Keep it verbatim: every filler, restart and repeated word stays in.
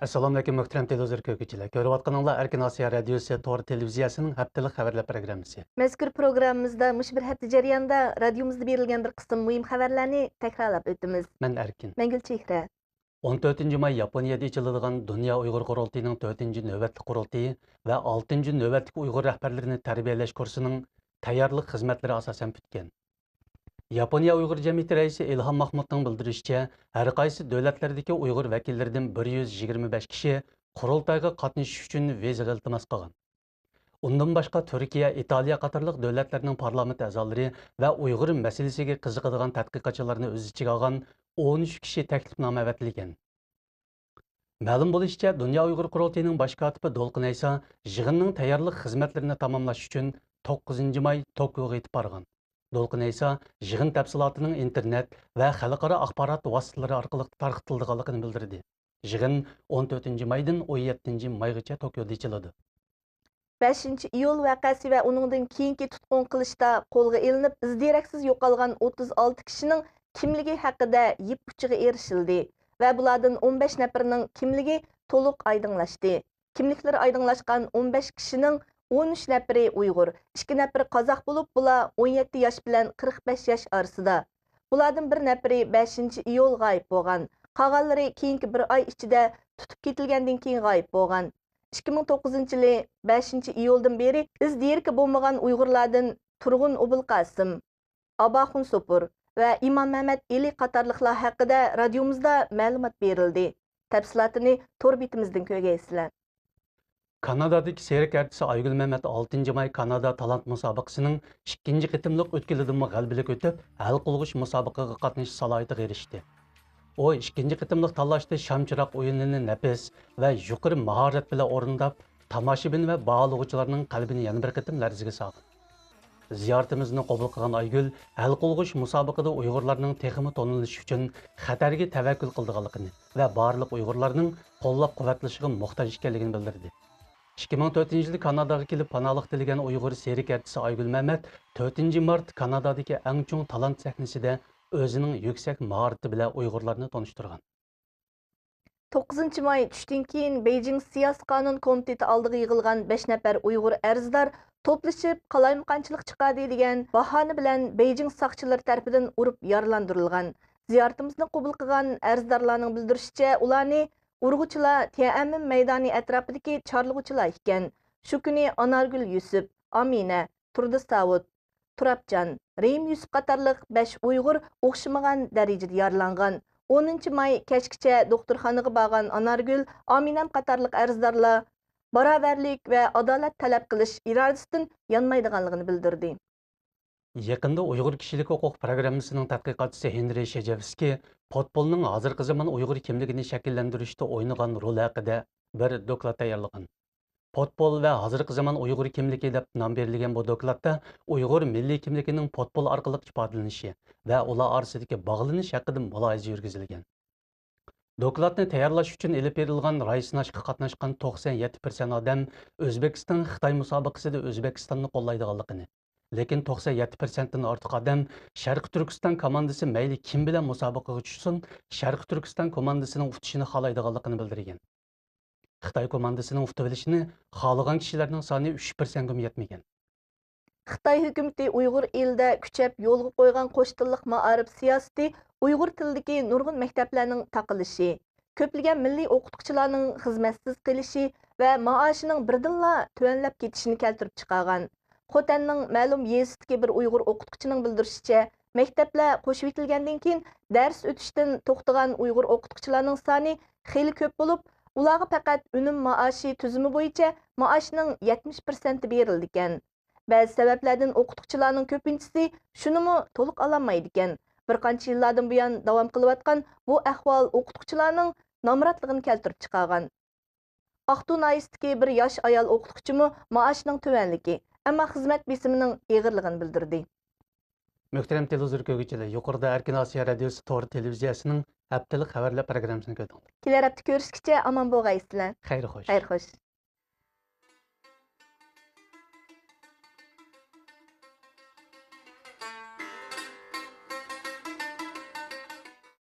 ئەسسالامۇئەلەيكۇم، مۆھتەرەم تېلېۋىزور كۆرگۈچىلەر. كۆرۈۋاتقىنىڭلار ئەركىن ئاسىيا رادىيوسى تور تېلېۋىزىيەسىنىڭ ھەپتىلىك خەۋەرلەر پروگراممىسى. مەزكۇر پروگراممىمىزدا مۇشۇ بىر ھەپتە جەريانىدا رادىيومىزدا بېرىلگەن بىر قىسىم مۇھىم خەۋەرلەرنى تەكرارلاپ ئۆتىمىز. مەن ئەركىن. مەن گۈلچېھرە. ئون تۆتىنچى ماي ياپونىيەدە ئېچىلىدىغان دۇنيا ئۇيغۇر قۇرۇلتىيىنىڭ تۆتىنچى نۆۋەتلىك قۇرۇلتىيى ۋە ئالتىنچى نۆۋەتلىك ئۇيغۇر رەھبەرلىرىنى تەربىيەلەش كۇرسىنىڭ تەييارلىق خىزمەتلىرى ئاساسەن پۈتكەن. ياپونىيە ئۇيغۇر جەمئىيىتى رەئىسى ئىلھام ماخمۇتنىڭ بىلدۈرۈشىچە، ھەر قايسى دۆلەتلەردىكى ئۇيغۇر ۋەكىللىرىدىن بىر يۈز يىگىرمە بەش كىشى قۇرۇلتايغا قاتنىشىش ئۈچۈن ۋىزىغا ئىلتىماس قىلغان. ئۇندىن باشقا، تۈركىيە، ئىتالىيە قاتارلىق دۆلەتلەرنىڭ پارلامېنت ئەزالىرى ۋە ئۇيغۇر مەسىلىسىگە قىزىقىدىغان تەتقىقاتچىلارنى ئۆز ئىچىگە ئالغان ئون ئۈچ كىشى تەكلىپنامە ئەۋەتىلگەن. مەلۇم بولۇشىچە، دۇنيا ئۇيغۇر قۇرۇلتىيىنىڭ باش كاتىپى دولقۇن ئەيسا يىغىننىڭ تەييارلىق خىزمەتلىرىنى تاماملاش ئۈچۈن توققۇزىنچى ماي توكيوغا يېتىپ بارغان. دولقۇن ئەيسا يىغىن تەپسىلاتىنىڭ ئىنتېرنېت ۋە خەلقئارا ئاخبارات ۋاسىتىلىرى ئارقىلىق تارقىتىلىدىغانلىقىنى بىلدۈردى. يىغىن ئون تۆتىنچى مايدىن ئون يەتتىنچى مايغىچە توكيودا ئېچىلىدۇ. بەشىنچى ئىيۇل ۋەقەسى ۋە ئۇنىڭدىن كېيىنكى تۇتقۇن قىلىشتا قولغا ئېلىنىپ، ئىز دېرەكسىز يوقالغان ئوتتۇز ئالتە كىشىنىڭ كىملىكى ھەققىدە يىپ ئۇچىغا ئېرىشىلدى ۋە بۇلاردىن ئون بەش نەپىرىنىڭ كىملىكى تولۇق ئايدىڭلاشتى. كىملىكلىرى ئايدىڭلاشقان ئون بەش كىشىنىڭ ئون ئۈچ نەپىرى ئۇيغۇر، ئىككى نەپىرى قازاق بولۇپ، بۇلار ئون يەتتە ياش بىلەن قىرىق بەش ياش ئارىسىدا. بۇلاردىن بىر نەپىرى بەشىنچى ئىيۇل غايىب بولغان، قالغانلىرى كېيىنكى بىر ئاي ئىچىدە تۇتۇپ كېتىلگەندىن كېيىن غايىب بولغان. ئىككى مىڭ توققۇزىنچى يىلى بەشىنچى ئىيۇلدىن بېرى ئىز دېرىكى بولمىغان ئۇيغۇرلاردىن تۇرغۇن ئوبۇلقاسىم، ئاباخۇن سوپۇر ۋە ئىمام مەمەت ئېلى قاتارلىقلار ھەققىدە رادىيومىزدا مەلۇمات بېرىلدى. تەپسىلاتىنى تور بېتىمىزدىن كۆرگەيسىلەر. كانادادىكى سېرك ئەرتىسى ئايگۈل مەمەت ئالتىنچى ماي كانادا تالانت مۇسابىقىسىنىڭ ئىككىنچى قېتىملىق ئۆتكىلىدىنمۇ غەلىبىلىك ئۆتۈپ، ھەل قىلغۇچ مۇسابىقىگە قاتنىشىش سالاھىيىتىگە ئېرىشتى. ئۇ ئىككىنچى قېتىملىق تاللاشتا شامچىراغ ئويۇنىنى نەپىس ۋە يۇقىرى ماھارەت بىلەن ئورۇنداپ، تاماشىبىن ۋە باھالىغۇچىلارنىڭ قەلبىنى يەنە بىر قېتىم لەرزىگە سالغان. زىيارىتىمىزنى قوبۇل قىلغان ئايگۈل ھەل قىلغۇچ مۇسابىقىدە ئۇيغۇرلارنىڭ تېخىمۇ تونۇلۇشى ئۈچۈن خەتەرگە تەۋەككۈل قىلىدىغانلىقىنى ۋە بارلىق ئۇيغۇرلارنىڭ قوللاپ-قۇۋۋەتلىشىغا موھتاج ئىكەنلىكىنى بىلدۈردى. ئىككى مىڭ تۆتىنچى يىلى كاناداغا كېلىپ پاناھلىق تىلىگەن ئۇيغۇر سېرك ئەرتىسى ئايگۈل مەمەت تۆتىنچى مارت كانادادىكى ئەڭ چوڭ تالانت سەھنىسىدە ئۆزىنىڭ يۈكسەك ماھارىتى بىلەن ئۇيغۇرلارنى تونۇشتۇرغان. توققۇزىنچى ماي چۈشتىن كېيىن بېيجىڭ سىياسىي قانۇن كومىتېتى ئالدىغا يىغىلغان بەش نەپەر ئۇيغۇر ئەرزدار توپلىشىپ، قالايمىقانچىلىق چىقاردى دېگەن باھانە بىلەن بېيجىڭ ساقچىلىرى تەرىپىدىن ئۇرۇپ يارىلاندۇرۇلغان. زىيارىتىمىزنى قوبۇل قىلغان ئەرزدارلارنىڭ بىلدۈرۈشىچە، ئۇلارنى ئۇرغۇچىلار تيەنئەنمېن مەيدانى ئەتراپىدىكى چارلىغۇچىلار ئىكەن. شۇ كۈنى ئانارگۈل يۈسۈپ، ئامىنە، تۇردى ساۋۇت، تۇرابجان، رېھىم يۈسۈپ قاتارلىق بەش ئۇيغۇر ئوخشىمىغان دەرىجىدە يارىلانغان. ئونىنچى ماي كەچكىچە دوختۇرخانىغا بارغان ئانارگۈل، ئامىنەم قاتارلىق ئەرزدارلار باراۋەرلىك ۋە ئادالەت تەلەپ قىلىش ئىرادىسىدىن يانمايدىغانلىقىنى بىلدۈردى. يېقىندا ئۇيغۇر كىشىلىك ھوقۇق پروگراممىسىنىڭ تەتقىقاتچىسى ھېنرى شېجېۋسكىي پوتبولنىڭ ھازىرقى زامان ئۇيغۇر كىملىكىنى شەكىللەندۈرۈشتە ئوينىغان رولى ھەققىدە بىر دوكلات تەييارلىغان. پوتبول ۋە ھازىرقى زامان ئۇيغۇر كىملىكى دەپ نام بېرىلگەن بۇ دوكلاتتا ئۇيغۇر مىللىي كىملىكىنىڭ پوتبول ئارقىلىق ئىپادىلىنىشى ۋە ئۇلار ئارىسىدىكى باغلىنىش ھەققىدە مۇلاھىزە يۈرگۈزۈلگەن. دوكلاتنى تەييارلاش ئۈچۈن ئېلىپ بېرىلغان راي سىناشقا قاتناشقان توقسان يەتتە پىرسەنت ئادەم ئۆزبېكىستان خىتاي مۇسابىقىسىدە ئۆزبېكىستاننى قوللايدىغانلىقىنى، لېكىن توقسان يەتتە پىرسەنتتىن ئارتۇق ئادەم شەرقىي تۈركىستان كوماندىسى مەيلى كىم بىلەن مۇسابىقىگە چۈشسۇن، شەرقىي تۈركىستان كوماندىسىنىڭ ئۇتۇشىنى خالايدىغانلىقىنى بىلدۈرگەن. خىتاي كوماندىسىنىڭ ئۇتۇۋېلىشىنى خالىغان كىشىلەرنىڭ سانى ئۈچ پىرسەنتكىمۇ يەتمىگەن. خىتاي ھۆكۈمىتى ئۇيغۇر ئېلىدە كۈچەپ يولغا قويغان قوش تىللىق مائارىپ سىياسىتى ئۇيغۇر تىلىدىكى نۇرغۇن مەكتەپلەرنىڭ تاقىلىشى، كۆپلىگەن مىللىي ئوقۇتقۇچىلارنىڭ خىزمەتسىز قېلىشى ۋە مائاشىنىڭ بىردىنلا تۆۋەنلەپ كېتىشىنى كەلتۈرۈپ چىقارغان. خوتەننىڭ مەلۇم يېزىسىدىكى بىر ئۇيغۇر ئوقۇتقۇچىنىڭ بىلدۈرۈشىچە، مەكتەپلەر قوشۇۋېتىلگەندىن كېيىن، دەرس ئۆتۈشتىن توختىغان ئۇيغۇر ئوقۇتقۇچىلارنىڭ سانى خېلى كۆپ بولۇپ، ئۇلارغا پەقەت ئۈنۈم مائاشى تۈزۈمى بويىچە مائاشنىڭ يەتمىش پىرسەنتى بېرىلىدىكەن. بەزى سەۋەبلەردىن ئوقۇتقۇچىلارنىڭ كۆپىنچىسى شۇنىمۇ تولۇق ئالالمايدىكەن. بىر قانچە يىللاردىن بۇيان داۋام قىلىۋاتقان بۇ ئەھۋال ئوقۇتقۇچىلارنىڭ نامراتلىقىنى كەلتۈرۈپ چىقارغان. ئاقتۇ ناھىيەسىدىكى بىر ياش ئايال ئوقۇتقۇچىمۇ مائاشنىڭ تۆۋەنلىكى، ئەمما خىزمەت بېسىمىنىڭ ئېغىرلىقىنى بىلدۈردى. مۆھتەرەم تېلېۋىزور كۆرگۈچىلەر، يۇقىرىدا ئەركىن ئاسىيا رادىيوسى تور تېلېۋىزىيەسىنىڭ ھەپتىلىك خەۋەرلەر پروگراممىسىنى كۆردۈڭلار. كېلەر ھەپتە كۆرۈشكىچە ئامان بولغايسىلەر. خەير خوش. خەير خوش.